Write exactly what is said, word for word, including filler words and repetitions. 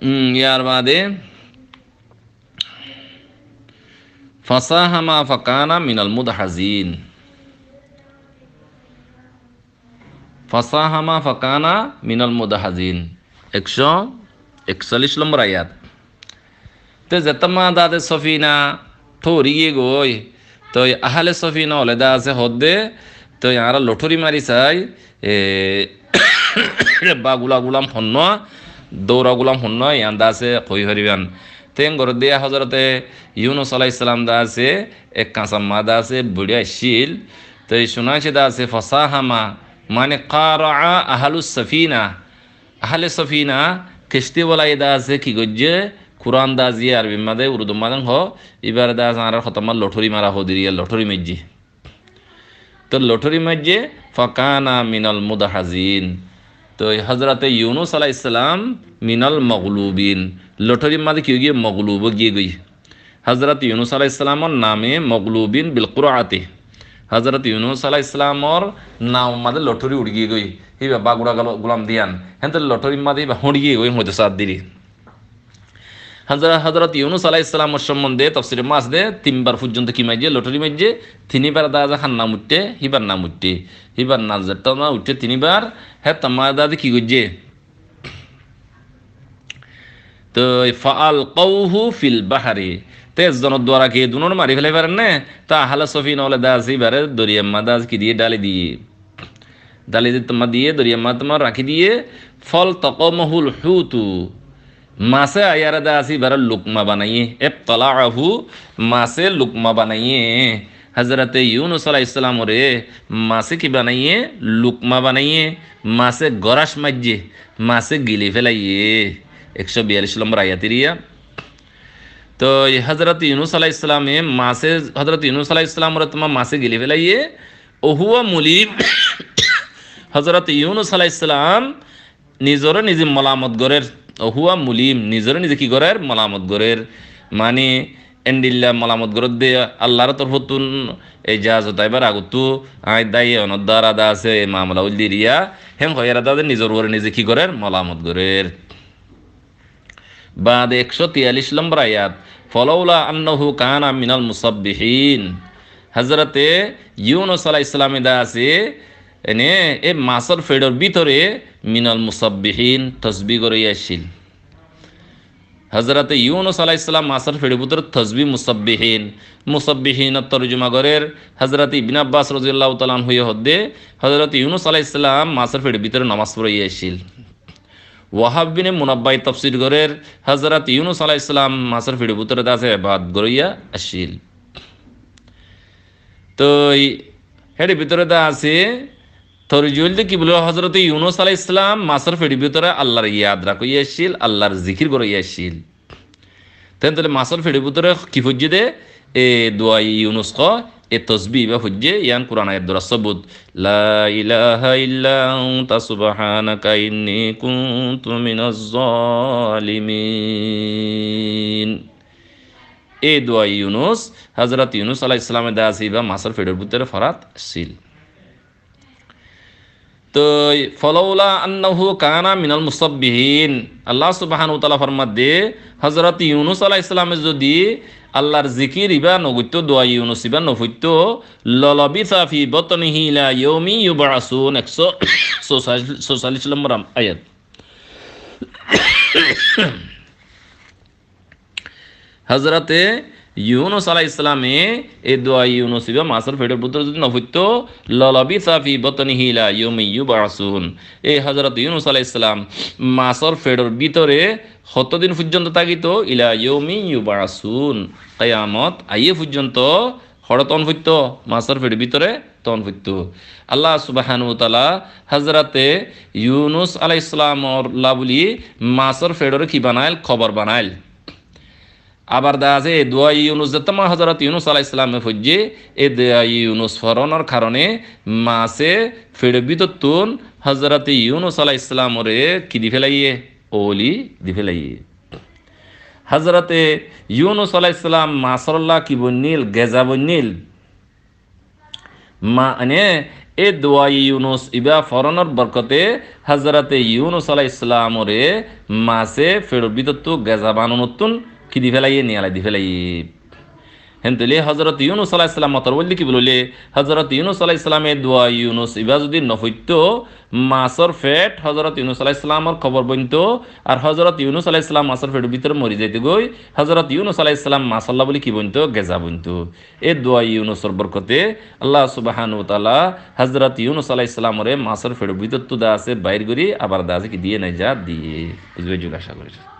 Yar baade, fasahama fakana minal mudhazin. Fasahama fakana minal mudhazin. Ekcó ekcallic lombor ayat. Te zettót ma daade sofina tóri giyé goi, toi ahale sofina óle daase hoódde, toi añára lothóri mari sai, e, bagula gulam honnúa, doura gulam honnúa, yián daase hoi faribán. Te en goródde hozorote Yunus alaihissalam daase ek kañsa ma daase buri accíl, toi cunaice daase fasahama, mane qara'a ahalus safina, ahale sofina, kecti walaye daase ki goijjé, Kuran daase Arbi mazé, Urdu mazé hoó, ibare daase añárar hotá mazé lothóri mara hoó diriya, lothóri maijjé. Toi lothóri maijjé, fakana minal mudhazin. Toi hozorote Yunus alaihissalam minal maglubin. Lothóri mazé ki ói giyé, maglub ói giyé goi. Hozorot Yunus alaihissalamor name maglubin bil qur'ati. Hozorot Yunus alaihissalamor nam mazé lothóri uçí giyé goi. Híba bagura gulam diyan. Hénte lothóri mazé híba hoñçi giyé goi, hoito saá diri. Hozorot, hozorot Yunus alaihissalamor sombonde tofsiror mazé asé de tinbar foijjonto ki maijjé, lothóri maijjé, tinibar daase hár nam uiththé, híbar nam uiththé. Híbar nam zettót ma uiththé tinibar, héttót ma daase ki goijjé? Toi fa alqauhu fil bahri. Te ezzonor duara ki dunóre mari félai farer né? Te ahale sofina óle daase ibare doriyar mazé daase ki diyé, dháli diyé. Dháli de tuma diyé, doriyar mazé tuma rakí diyé, faltaqamahul hutu. Mase aiyaré daase ibare lukma banaiyé, ibtala'ahu, mase lukma banaiyé. Hozorote Yunus alaihissalamoré mase ki banaiyé? Lukma banaiyé, mase gorac maijjé, mase gili félaiyé. Ekcó biyallic lombor ayat iriya. Toi hozorote Yunus alaihissalame mase, hozorote Yunus alaihissalamoré tuma mase gili félaiyé, Ohuwa mulim, hozorot Yunus alaihissalam nizoré nize molamot gorér. Ohuwa mulim, nizoré nize ki gorér? Molamot gorér. Mani, endilla molamot gorédde Allar torfóttun ejazot aibar agottú, añí daiye onor duara daase e mamela óilde iriya, hén hoiyaré daase nizor uore nize ki gorér? Molamot gorér. Baade ekcó tiyallic lombor ayat, falaula annahu kana minal musabbihin. Hozorote Yunus alaihissalame daase, ene, e masor feçor bútore minal musabbihin, tosbi goróiya accíl. Hozorote Yunus alaihissalam masor feçor bútore tosbi musabbihin. Musabbihinor torjuma gorér hozorote Ibne Abbas roziyallahu taala anhuye hoódde, hozorote Yunus alaihissalam masor feçor bútore nomaz foróiya accíl. Wahab bin Munabbai tofsir gorér, hozorot Yunus alaihissalam masor feçor bútore daase ebadot goróiya accíl. Toi héçe bútore daase torjuma óilde ki bóle, hozorot Yunus alaihissalam masor feçor bútore Allar yad rakóiya accíl, Allar zikir goróiya accíl. Tentole masor feçor bútore ki foijjé de? E duaye Yunus hoó, e tosbi ibá foijjé, yián Kuran ayat duara sobut. La ilaha illa anta subhanaka inni kuntu minaz zalimin. E duaye Yunus, hozorot Yunus alaihissalame daase ibá masor feçor bútore forat accíl. Toi, falaula annahu kana minal musabbihin. Allah subhanahu wa taala formadde, hozorot Yunus alaihissalame zodi Allar zikir ibá nogoittó, duaye Yunus ibá nofoittó, lalabitha fi batnihi ila yaumi yub'asun. Ekcó sócallic lombor ayat. Hozorote Yunus alaihissalame e duaye Yunus ibá masor feçor bútore zodi nofoittó, lalabitha fi batnihi ila yaumi yub'asun. E hozorot Yunus alaihissalam masor feçor bútore hotó din foijjonto tákito? Ila yaumi yub'asun. Kiyamot aiyé foijjonto. Hoçé ton foittó? Masor feçor bútore ton foittó. Allah subhanahu wa taala hozorote Yunus alaihissalamor lá buli masor feçoré ki banail? Kobor banail. Abar daase e duaye Yunus zettót ma hozorot Yunus alaihissalame foijjé, e duaye Yunus foronor karone mase feçor bútottun hozorote Yunus alaihissalamoré ki di félaiyé? Oli di félaiyé. Hozorote Yunus alaihissalam masor lá ki boinníl? Geza boinníl. Mane, E duaye Yunus ibá foronor borkote Hozorote Yunus alaihissalamore mase feçor bútottu geza bananottún ki di félaiye, niyalai di félaiye. Héntoile Hozorote Yunus alaihissalam motor bóli ki bóli óile, Hozorote Yunus alaihissalame duaye Yunus ibá zodi nofoitto, masor feç Hozorote Yunus alaihissalamor kobor bointo, ar Hozorote Yunus alaihissalam masor feçor bútore mori zaito goi, Hozorote Yunus alaihissalam masolla bóli ki bointo, geza bointo. E duaye Yunusor borkote Allah subhanahu wa taala Hozorote Yunus alaihissalamore masor feçor bútottu dase bair gori abar dase ki diye, nijat diye. Buzí faijjó, acá gorí.